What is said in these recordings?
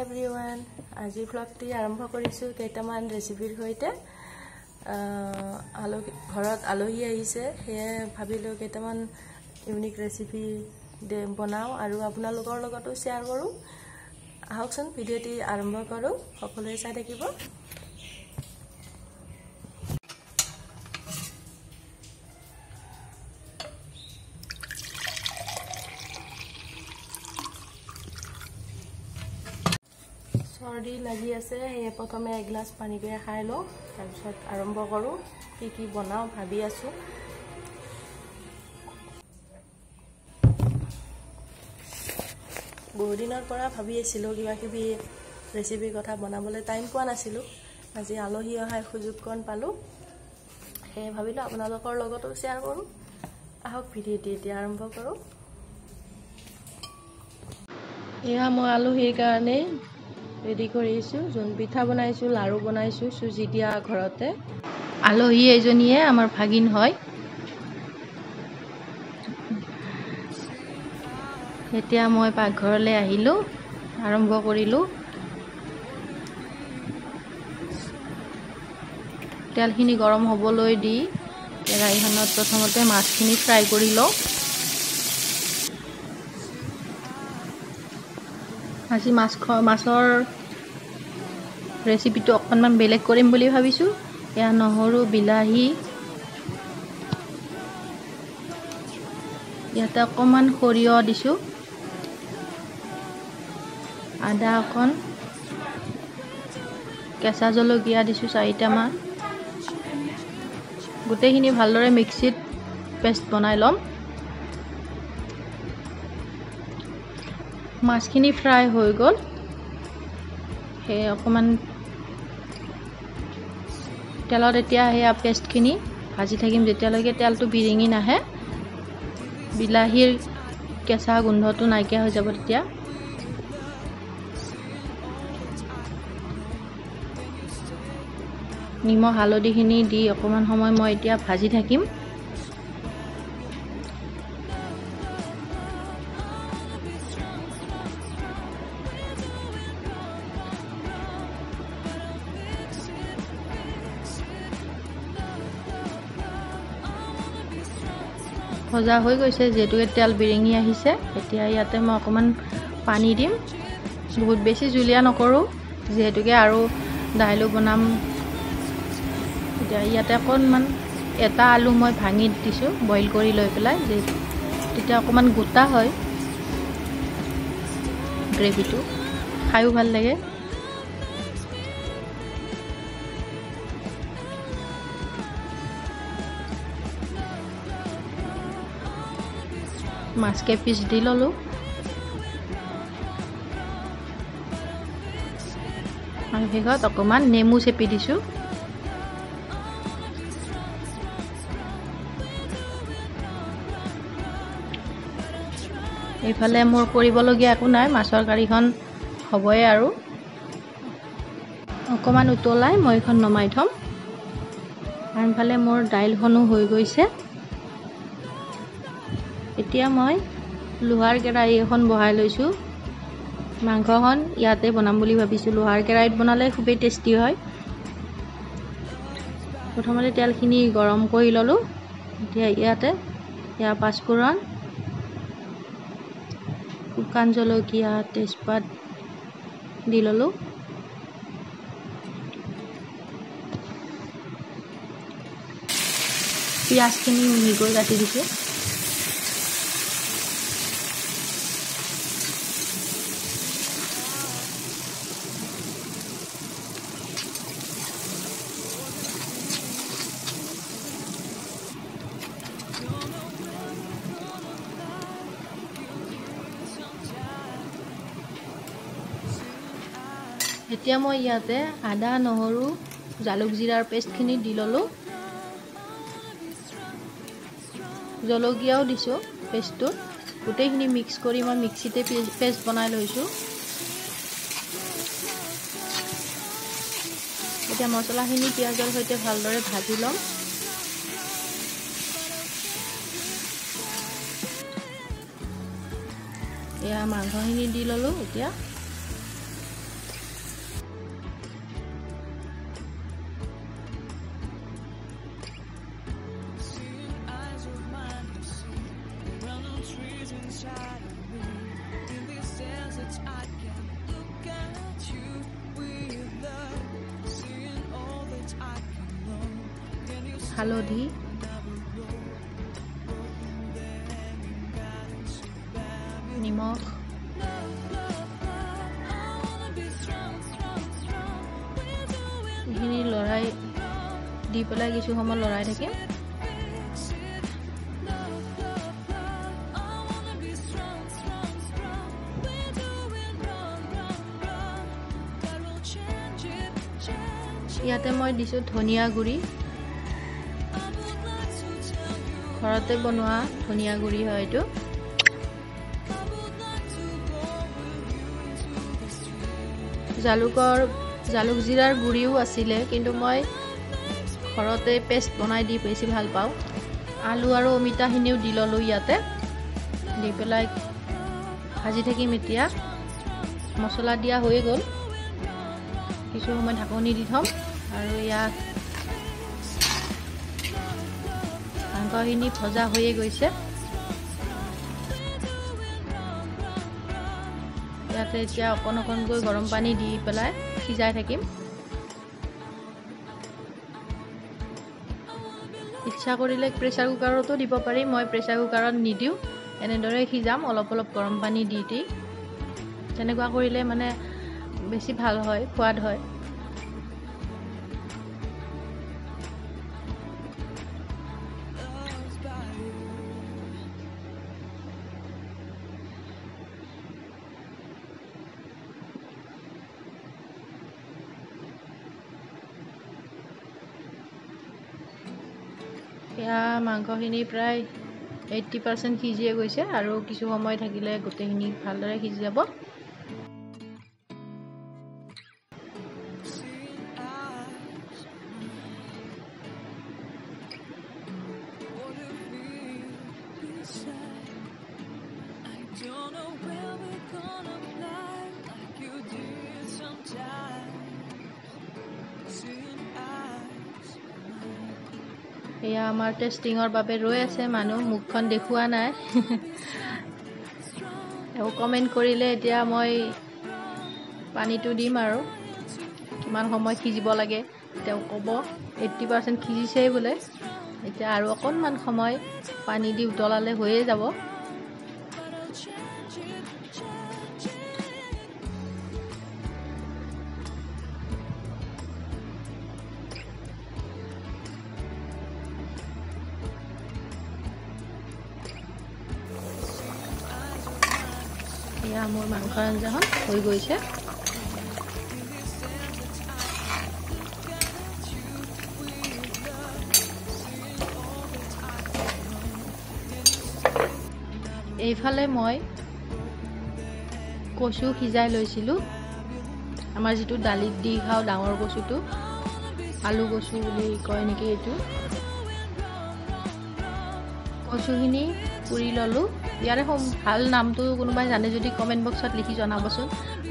Everyone, আজি ভ্লগটি আৰম্ভ কৰিছোঁ কেইটামান ৰেচিপিৰ সৈতে। ঘৰত আলহী আহিছে, সেয়ে ভাবিলোঁ কেইটামান ইউনিক ৰেচিপি বনাওঁ আৰু আপোনালোকৰ লগতো শ্বেয়াৰ কৰোঁ। আহকচোন ভিডিঅ'টি আৰম্ভ কৰোঁ, সকলোৱে চাই থাকিব। চৰ্দি লাগি আছে, সেয়ে প্ৰথমে এগিলাচ পানীকে খাই লওঁ, তাৰপিছত আৰম্ভ কৰোঁ। কি কি বনাওঁ ভাবি আছোঁ। বহুদিনৰ পৰা ভাবি আছিলোঁ কিবা কিবি ৰেচিপিৰ কথা বনাবলৈ, টাইম পোৱা নাছিলোঁ। আজি আলহী অহাৰ সুযোগকণ পালোঁ, সেয়ে ভাবিলোঁ আপোনালোকৰ লগতো শ্বেয়াৰ কৰোঁ। আহক ভিডিঅ'টি এতিয়া আৰম্ভ কৰোঁ। এয়া মই আলহীৰ কাৰণে ৰেডি কৰিছোঁ। জোন পিঠা বনাইছোঁ, লাড়ু বনাইছোঁ চুজি দিয়া ঘৰতে। আলহী এজনীয়ে আমাৰ ভাগিন হয়। এতিয়া মই পাকঘৰলৈ আহিলোঁ, আৰম্ভ কৰিলোঁ। তেলখিনি গৰম হ'বলৈ দি কেৰাহীখনত প্ৰথমতে মাছখিনি ফ্ৰাই কৰি লওঁ। আজি মাছৰ ৰেচিপিটো অকণমান বেলেগ কৰিম বুলি ভাবিছোঁ। এয়া নহৰু, বিলাহী, ইয়াতে অকণমান সৰিয়হ দিছোঁ, আদা অকণ, কেঁচা জলকীয়া দিছোঁ 4টামান। গোটেইখিনি ভালদৰে মিক্সিত পেষ্ট বনাই ল'ম। মাছখিনি ফ্ৰাই হৈ গ'ল, সেই অকণমান তেলত এতিয়া সেয়া পেষ্টখিনি ভাজি থাকিম যেতিয়ালৈকে তেলটো বিৰিঙি নাহে, বিলাহীৰ কেঁচা গোন্ধটো নাইকিয়া হৈ যাব তেতিয়া। নিমখ হালধিখিনি দি অকণমান সময় মই এতিয়া ভাজি থাকিম। ভজা হৈ গৈছে, যিহেতুকে তেল বিৰিঙি আহিছে। এতিয়া ইয়াতে মই অকণমান পানী দিম, বহুত বেছি জুলীয়া নকৰোঁ যিহেতুকে আৰু দাইলো বনাম। এতিয়া ইয়াতে অকণমান এটা আলু মই ভাঙি দিছোঁ বইল কৰি লৈ পেলাই, তেতিয়া অকণমান গোটা হয় গ্ৰেভিটো, খায়ো ভাল লাগে। মাছ কেইপিচ দি ল'লোঁ। আৰু শেষত অকণমান নেমু চেপি দিছোঁ। এইফালে মোৰ কৰিবলগীয়া একো নাই, মাছৰ কাৰীখন হ'বই আৰু। অকণমান উতলাই মই এইখন নমাই থ'ম। আনফালে মোৰ দাইলখনো হৈ গৈছে। এতিয়া মই লোহাৰ কেৰাহী এখন বহাই লৈছোঁ। মাংসখন ইয়াতে বনাম বুলি ভাবিছোঁ। লোহাৰ কেৰাহীত বনালে খুবেই টেষ্টি হয়। প্ৰথমতে তেলখিনি গৰম কৰি ল'লোঁ। এতিয়া ইয়াতে ইয়াৰ পাঁচফোৰণ, শুকান জলকীয়া, তেজপাত দি ল'লোঁ। পিঁয়াজখিনি মিহিকৈ কাটি দিছোঁ। এতিয়া মই ইয়াতে আদা, নহৰু, জালুক জিৰাৰ পেষ্টখিনি দি ল'লোঁ। জলকীয়াও দিছোঁ পেষ্টটোত। গোটেইখিনি মিক্স কৰি মই মিক্সিতে পেষ্ট বনাই লৈছোঁ। এতিয়া মছলাখিনি পিঁয়াজৰ সৈতে ভালদৰে ভাজি ল'ম। এয়া মাংসখিনি দি ল'লোঁ। এতিয়া হালধি, নিমখ, এইখিনি লৰাই দি পেলাই কিছু সময় লৰাই থাকিম। ইয়াতে মই দিছোঁ ধনিয়া গুড়ি, ঘৰতে বনোৱা ধনিয়া গুড়ি হয় এইটো। জালুক জিৰাৰ গুড়িও আছিলে, কিন্তু মই ঘৰতে পেষ্ট বনাই দি বেছি ভাল পাওঁ। আলু আৰু অমিতাখিনিও দি ল'লোঁ ইয়াতে, দি পেলাই ভাজি থাকিম। এতিয়া মছলা দিয়া হৈয়ে গ'ল, কিছু সময় ঢাকনি দি থ'ম। আৰু ইয়াত মাংসখিনি ভজা হৈয়ে গৈছে। ইয়াতে এতিয়া অকণ অকণকৈ গৰম পানী দি পেলাই সিজাই থাকিম। ইচ্ছা কৰিলে প্ৰেছাৰ কুকাৰতো দিব পাৰি, মই প্ৰেছাৰ কুকাৰত নিদিওঁ, এনেদৰে সিজাম অলপ অলপ গৰম পানী দি দি। তেনেকুৱা কৰিলে মানে বেছি ভাল হয়, সোৱাদ হয়। এয়া মাংসখিনি প্ৰায় 80% সিজিয়ে গৈছে, আৰু কিছু সময় থাকিলে গোটেইখিনি ভালদৰে সিজি যাব। এয়া আমাৰ টেষ্টিঙৰ বাবে ৰৈ আছে মানুহ, মুখখন দেখুওৱা নাই। কমেণ্ট কৰিলে এতিয়া মই পানীটো দিম আৰু কিমান সময় সিজিব লাগে তেওঁ ক'ব। 80% সিজিছেই বোলে, এতিয়া আৰু অকণমান সময় পানী দি উতলালে হৈয়ে যাব। এয়া মোৰ মাংসৰ আঞ্জাখন হৈ গৈছে। এইফালে মই কচু সিজাই লৈছিলোঁ, আমাৰ যিটো দালিত দি খাওঁ ডাঙৰ কচুটো, আলু কচু বুলি কয় নেকি এইটো। কচুখিনি পুৰি ল'লোঁ। ইয়াৰে ভাল নামটো কোনোবাই জানে যদি কমেণ্ট বক্সত লিখি জনাবচোন।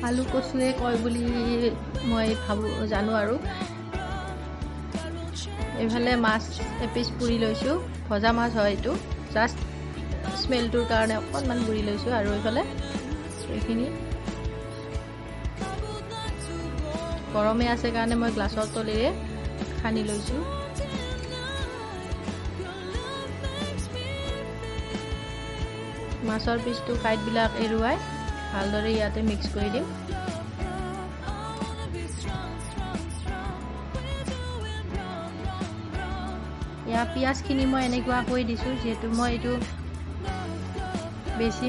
আলু কচুৱে কয় বুলি মই ভাবোঁ, জানো আৰু। এইফালে মাছ এপিচ পুৰি লৈছোঁ, ভজা মাছ হয় এইটো, জাষ্ট স্মেলটোৰ কাৰণে অকণমান পুৰি লৈছোঁ। আৰু এইফালে এইখিনি গৰমে আছে কাৰণে মই গ্লাছৰ তলেৰে সানি লৈছোঁ। মাছৰ পিচটো কাঁইটবিলাক এৰুৱাই ভালদৰে ইয়াতে মিক্স কৰি দিম। ইয়াৰ পিঁয়াজখিনি মই এনেকুৱাকৈ দিছোঁ, যিহেতু মই এইটো বেছি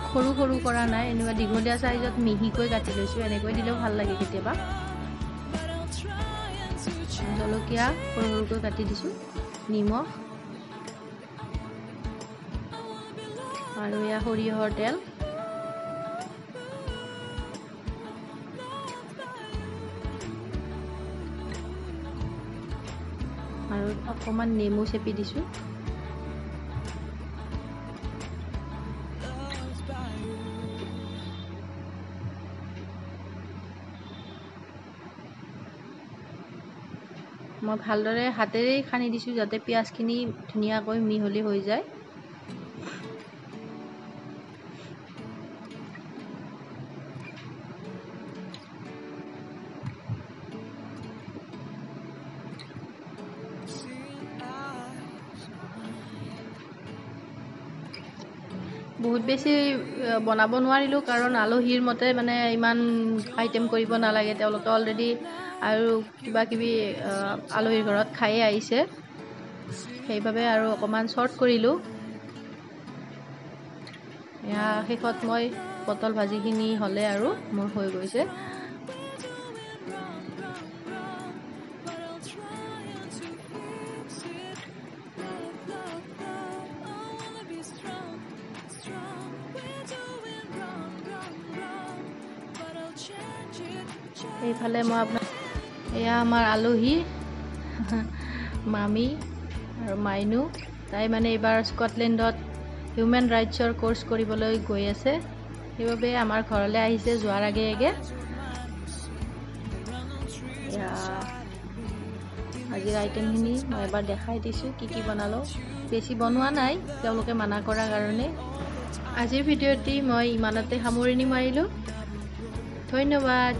সৰু সৰু কৰা নাই, এনেকুৱা দীঘলীয়া চাইজত মিহিকৈ কাটি লৈছোঁ। এনেকৈ দিলেও ভাল লাগে কেতিয়াবা। জলকীয়া সৰু সৰুকৈ কাটি দিছোঁ, নিমখ আৰু এয়া সৰিয়হৰ তেল। আৰু অকণমান নেমু চেপি দিছোঁ। মই ভালদৰে হাতেৰেই সানি দিছোঁ যাতে পিঁয়াজখিনি ধুনীয়াকৈ মিহলি হৈ যায়। বহুত বেছি বনাব নোৱাৰিলোঁ, কাৰণ আলহীৰ মতে মানে ইমান আইটেম কৰিব নালাগে। তেওঁলোকে অলৰেডি আৰু কিবা কিবি আলহীৰ ঘৰত খায়ে আহিছে, সেইবাবে আৰু অকণমান শ্বৰ্ট কৰিলোঁ। এয়া শেষত মই পটল ভাজিখিনি হ'লে আৰু মোৰ হৈ গৈছে। এইফালে মই আপোনাক, এয়া আমাৰ আলহী মামী আৰু মাইনু। তাই মানে এইবাৰ স্কটলেণ্ডত হিউমেন ৰাইটছৰ ক'ৰ্চ কৰিবলৈ গৈ আছে, সেইবাবে আমাৰ ঘৰলৈ আহিছে যোৱাৰ আগে আগে। আজিৰ আইটেমখিনি মই এবাৰ দেখাই দিছোঁ কি কি বনালোঁ। বেছি বনোৱা নাই, তেওঁলোকে মানা কৰাৰ কাৰণে। আজিৰ ভিডিঅ'টি মই ইমানতে সামৰণি মাৰিলোঁ। ধন্যবাদ।